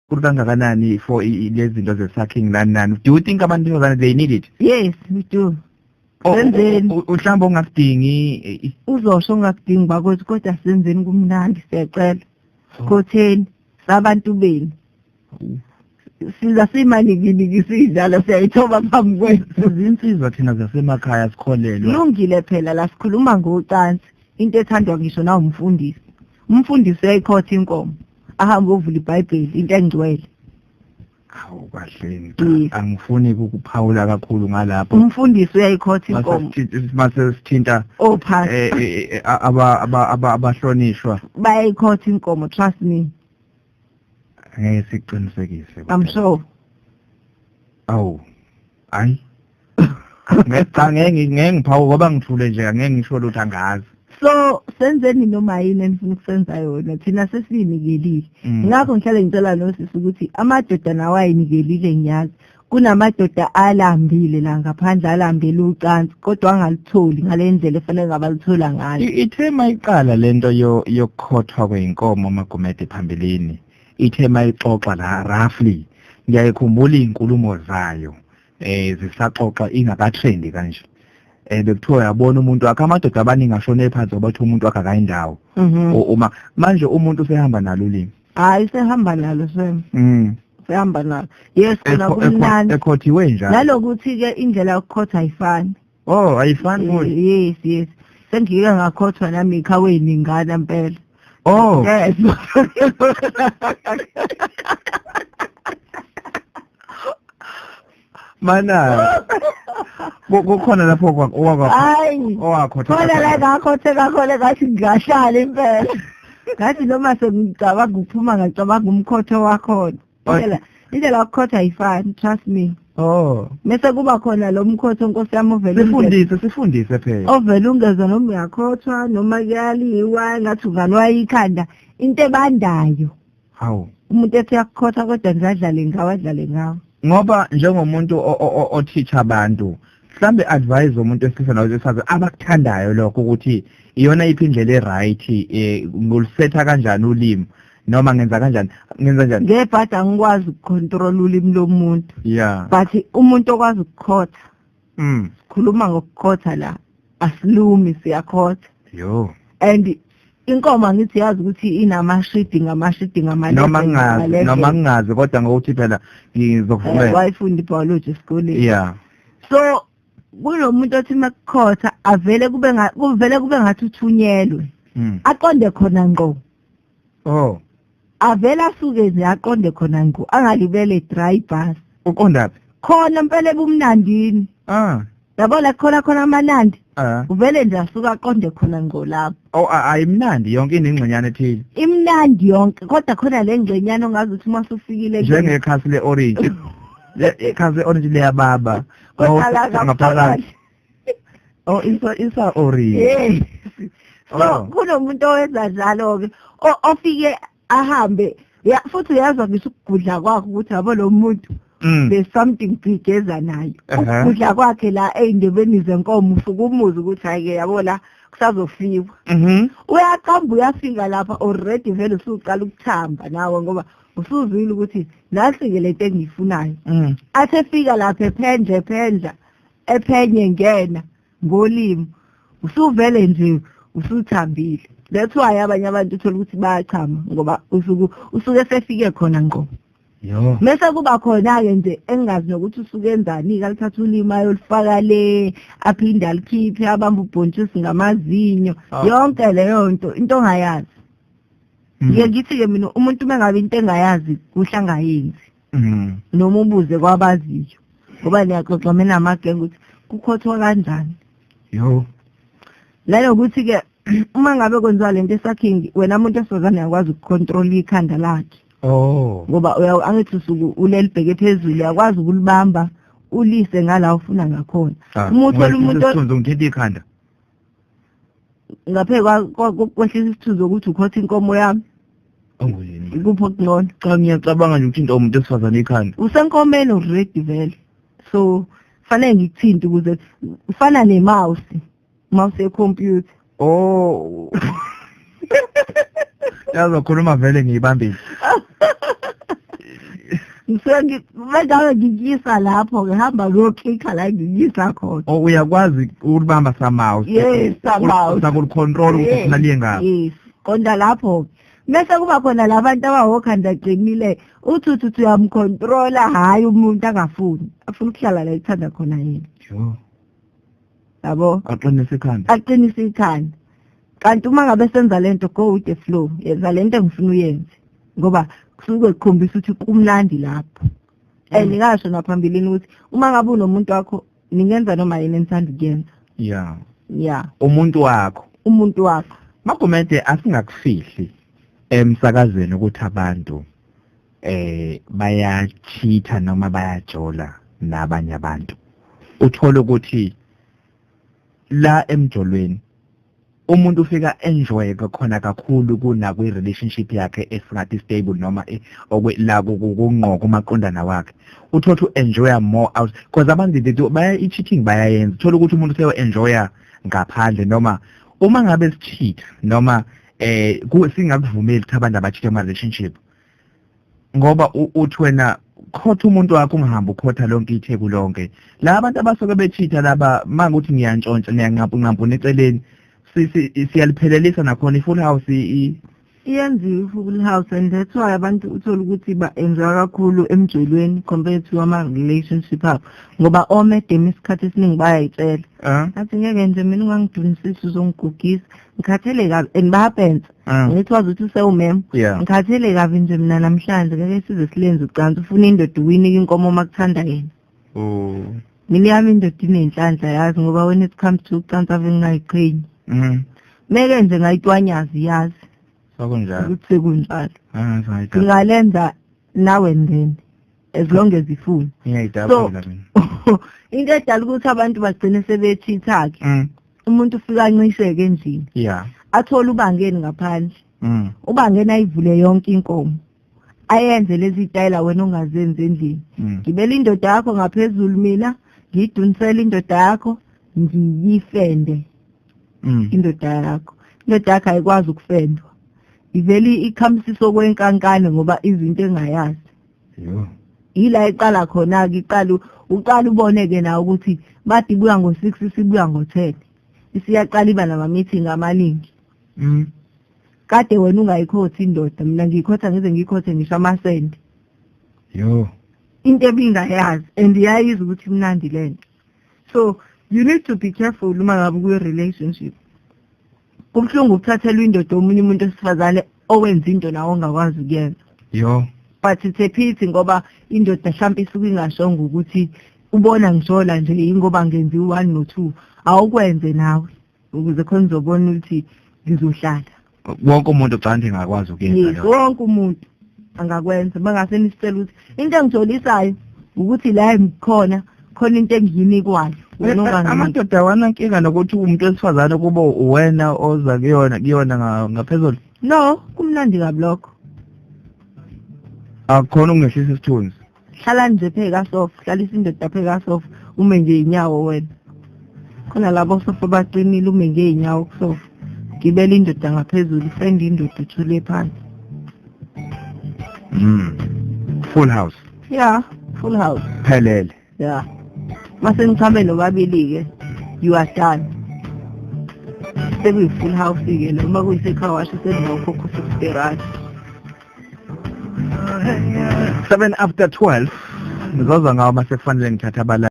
Kukhulu kangakanani for lezi zinto ze-sucking nani nani? Do you think abantu besifazane, they need it? Yes, we do. Senzeni. Mhlawumbe ongakudingi Uzosho ongakudingi bakwethu, kodwa senzeni kumnandi, siyacela. Sikhotheni sabantu benu. Siza simanikiniki sidlala, siyayithoba phambi kwethu. Sizinsizwa thina zasemakhaya, sikholelwa. Lungile phela, la sikhuluma ngocansi, into ethandwa ngisho nawumfundisi. Umfundisi uyayikhotha inkomo, ahambe ovula iBhayibheli, into engcwele. Awu, kahleni, cha, angifuni ukuphawula kakhulu ngalapho. Umfundisi uyayikhotha inkomo. Mase sithinta ophasi. Abahlonishwa. Bayayikhotha inkomo, trust me. Ngeke siqinisekise. I'm sure. Awu, hayi, cha, ngeke ngiphawule ngoba ngithule nje, angeke ngisho lutho, angazi. So senzeni noma yini enifuna ukusenza yona, thina sesiyinikelile. Ngakho ngihlale ngicela nosisi ukuthi amadoda nawo ayinikelile. Ngiyazi kunamadoda alambile la ngaphandle, alambele ucansi, kodwa angalutholi ngale ndlela efanele ngabalithola ngayo. Ithe mayiqala lento yokukhothwa kweyinkomo, amagumede, phambilini ithe mayixoxa la, roughly ngiyayikhumbula iy'nkulumo zayo zisaxoxa ingakatrendi kanje, bekuthiwa uyabona umuntu wakhe, amadoda abaningi ashone phansi ngoba kuthiwa umuntu wakhe akayindawo. Uma manje umuntu usehamba nalo ulimi. Hayi, sehamba nalo, sem sehamba nalo, yes, khona kumnandi. Ekhothiwe njalo. Nalokuthi-ke indlela yokukhotha ayifani. Oh, ayifani futhi? Yes, sengike ngakhothwa nami ikhaweni ingane mpela. Oh. Yes. Mana kukhona lapho owakwa Hayi. owakhotha? Khona la ngakhotheka khona, ngathi ngingahlala impela, ngathi noma sengicabanga ukuphuma, ngacabanga umkhotho wakhona. Indlela yokukhotha ayifani, trust me. Oh. Mese kuba khona lo mkhotho, nkosi yami, ovele Sifundise, sifundise phela. Ovele ungezwa noma uyakhothwa noma kuyaliwa, ngathi unganwaya ikhanda, into ebandayo. Hawu. Umuntu ethi uyakukhotha kodwa nje adlale ngawo, adlale ngawo. Ngoba njengomuntu oteacha abantu, mhlambe advise umuntu wesilisa nowesifazane abakuthandayo lokho ukuthi iyona iphi indlela e-right, ngolusetha kanjani ulimi noma ngenza kanjani, ngenza njani? Ngebhadi angikwazi ukucontrol ulimi lomuntu. But umuntu okwazi ukukhotha, khuluma ngokukhotha la, asilumi, siyakhotha. Yo. And inkomo, angithi yazi ukuthi inamashidi ngamashidi, ngama Noma ngingazi, noma ngingazi, kodwa ngokuthi phela ngizokuvumela. Wayifunda ibiology esikoleni. Yeah. So kunomuntu othi makukhotha avele kube kuvele kube ngathi uthunyelwe, aqonde khona ngqo. Oh. Avele asuke nje aqonde khona ngqo, angalibele dry bus. Uqondaphi? Khona impela ebumnandini. Yabo la khona khona amanandi. Uvele nje asuka aqonde khona ngqo lapho. Oh, ayimnandi yonke, inengxenyana ethile. Imnandi yonke, kodwa khona le ngxenyana ongazi ukuthi uma usufikile. Njengekhasi le-orange. Ikhasi le-orange liyababa. Kodwa la ngaphakathi. Oh, isa orange. Yes. So kunomuntu owenza njalo ke, ofike ahambe ya, futhi uyazwa ngisho ukugudla kwakhe ukuthi yabo lo muntu, there's something big eza nayo. Ukugudla kwakhe la ey'ndebeni zenkomo, usuke umuze ukuthi hayi-ke, yabo la kusazofiwa. Uyaqamba, uyafika lapha, already vele usuqala ukuthamba nawe ngoba usuzwile ukuthi nasi-ke lento engiyifunayo. Athi efika lapha, ephendla, ephendla, ephenye, ngena ngolimi, usuvele nje usuthambile. That's why abanye abantu uthola ukuthi bayachama, ngoba usuke sefike khona ngqo. Yo. Mese kuba khona-ke nje engingazi nokuthi usuke enzani-ke, alithatha ulimi ayolifaka le, aphinde alikhiphe, abambe ubhontshisi ngamazinyo. Yonke leyo nto, into ongayazi. Ngike ngithi-ke mina, umuntu uma ngabe into engayazi kuhle angayenzi, noma ubuze kwabaziyo, ngoba niyaxoxa mina namagenge ukuthi kukhothwa kanjani. Yo. Nanokuthi-ke uma ngabe kwenziwa lento esucking, wena muntu wesifazane uyakwazi ukucontrol ikhanda lakhe. Oh. Ngoba angithi usuke ulelibheke phezulu, uyakwazi ukulibamba ulise ngala ufuna ngakhona. Uma uthola umuntu Isithunzi, ungithinta ikhanda. Ngaphe kwehlisa isithunzi ukuthi ukhotha inkomo yami. Awuyini. Ikuphi okungcono? Cha, ngiyacabanga nje ukuthinta umuntu wesifazane ikhanda. Usenkomeni already vele. So fanele ngikuthinte ukuze ufana nemouse. Mouse yecomputer. Oh. Yazi, khuluma vele ngiyibambile. Ngisuke bengabe ngikuyisa lapho ngihamba ngiyoklikha la ngikuyisa khona. Oh, uyakwazi ukulibamba somehow? Yes, somehow. Usakulicontrol ukuthi ufuna liye ngaphi. Yes, qonda lapho. Mese kuba khona labantu abawokhanda qinile, uthi uthi uyamcontrola, hayi, umuntu angafuni, afuna ukuhlala la ekuthanda khona yena. Yo. Yabo? Aqinise ikhanda. Aqinise ikhanda. Kanti uma ngabe senza lento, go with the flow, yenza lento engifuna uyenze, ngoba kusuke kukhombisa ukuthi kumnandi lapho. And ngasho naphambilini ukuthi uma ngabe unomuntu wakho, ningenza noma yini enithanda ukuyenza. Yeah. Umuntu wakho. Umuntu wakho. Magumede, asingakufihli emsakazweni ukuthi abantu bayachitha noma bayajola nabanye abantu. Uthola ukuthi la emjolweni umuntu ufika enjoy khona kakhulu kuna kwi relationship yakhe esingathi stable noma okwe la kungqoko kumaqondana wakhe. Uthola ukuthi enjoy more out because abantu they do baya i-cheating bayayenza. Uthola ukuthi umuntu seyo enjoya ngaphandle, noma uma ngabe sicheat noma singakuvumeli ukuthi abantu abachithe ama relationship, ngoba uthi wena khotha umuntu wakho, ungahamba ukhotha lonke itheku lonke. La abantu abasuke bechitha laba, mangukuthi ngiyantshontsha, niyanqampu nqampu eceleni, siyaliphelelisa nakhona i-full house. Iyenziwa i-full house, and that's why abantu uthola ukuthi ba-enjoy kakhulu emjolweni compared to ama-relationship abo, ngoba omedem isikhathi esiningi bayayitshela, athi ngeke nje mina ungangidunisisi, uzongigugisa, ngikhathele kabi, and bayapensa. Ngithi wazi ukuthi usewumem, ngikhathele kabi nje mina namhlanje, ngeke size silenze ucansi. Ufuna indoda uyinika inkomo uma kuthanda yena. Mina yami indoda inenhlanhla, yazi, ngoba when it comes to ucansi ave ngingayiqhenyi. Meke nje ngayitwanyazi, yazi. Sokunjalo. Ukuthi sekunjalo. Ngiyayidabula. Ngingalenza now and then as long as ifuna. Ngiyayidabula mina. Into edala ukuthi abantu bagcine sebechitha-ke, umuntu ufika ancisheke endlini, athole ubangeni ngaphandle, ubangeni ayivule yonke inkomo, ayenze lezi tayela wena ongazenzi endlini. Ngibela indoda yakho ngaphezulu, mina ngiyidunisela indoda yakho, ngiyifende indoda yakho. Indoda yakho ayikwazi ukufendwa, ivele ikhamisisa okwenkankane ngoba izinto engayazi. Yo. Ila iqala khona-ke, iqala uqala ubone-ke nawe ukuthi bade ibuya ngo-6, isibuya ngo-10, isiyaqala iba nama-meeting amaningi. Kade wena ungayikhothi indoda, mina ngiyikhotha ngize ngiyikhothe ngisho amasende. Yo. Into ebingayazi, and iyayiza ukuthi imnandi lento. So you need to be careful uma ngabe kuyi-relationship. Kubuhlungu ukuthathelwa indoda omunye umuntu wesifazane owenza into nawe ongakwazi ukuyenza. Yo. But it's a pity, ngoba indoda mhlawumbe isuke ingashongo ukuthi ubona ngishola nje ingoba ngenzi u-1 no-2, awukwenze nawe ukuze khona uzobona ukuthi ngizohlala. Wonke umuntu ucanti engakwazi ukuyenza Yes, lokho. wonke umuntu angakwenza. Bangase nisitshela ukuthi into engijolisayo ukuthi la engikhona khona into engiyinikwayo wena onganginiki. Amadoda awanankinga nokuthi umuntu wesifazane kube uwena oza kuyona ngaphezulu? No, kumnandi kabi lokho. Akukhona ukungehlisa isithunzi. Hlala nje phe kasofa, hlalisa indoda phe kasofa, ume ngey'nyawo wena. Khona labo sofa baqinile, ume ngey'nyawo kusofa, gibela indoda ngaphezulu, ifende indoda, uthule phansi. Full house. Yeah, full house. Phelele. Yeah, mase nichame nobabili-ke, you are done, sekuyi-full house-ke lo. Uma kuyise-car wash, seninokhokho 60 rand. 7 after 12, ngizoza ngawo mase kufanele ngithathe abala